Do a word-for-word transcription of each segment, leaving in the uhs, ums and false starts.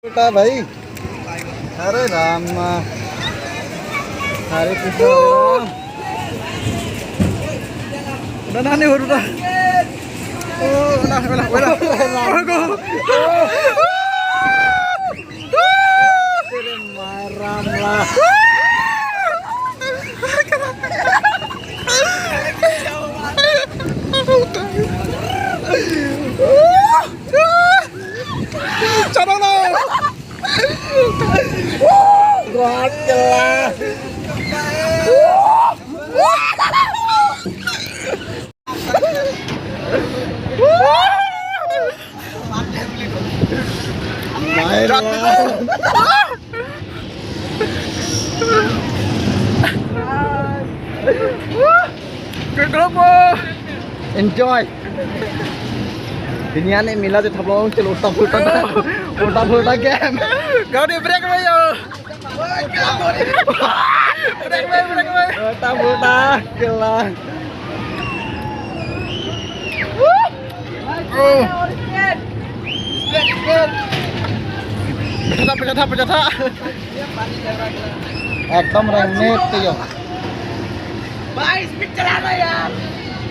Uta bhai. Hare Ram. Hare Krishna, Hare Ram. Udah nani udah. Oh, udah, udah, udah. Aduh. Hare Ram lah. Chadang lo. Kuat jelas. Main lah. Enjoy. Pini ani mela je thablong chelo ulta pulta ta. Ulta pulta game. Kau di break mai yo. Break mai, break mai. Ulta pulta kelang. Oh. Pecah, pecah, pecah. Ekdom rengmet tu yo. भाई, स्पीड चलाना यार।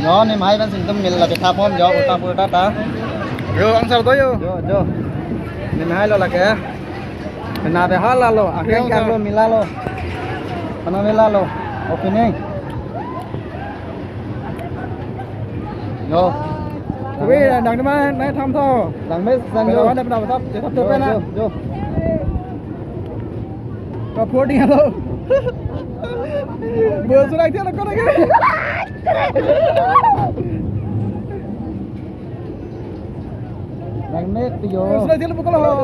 Yo, nimhai ban singtum mela chethap bom yo, ulta pulta ta. Yo, angsar do yo. Yo, yo. Nimhai lo lake. Pena de hala lo, akhir angsar lo mela lo. Pena mela lo. Opening. Yo. Kami dang teman naik tham tho. Dang mes sang yo. Pena, pena, pena, pena, yo, pena. Yo, yo. Ka photo halo. Bos sudah dia lekor lagi. Rengmet yo. Sudah dia lekor lo.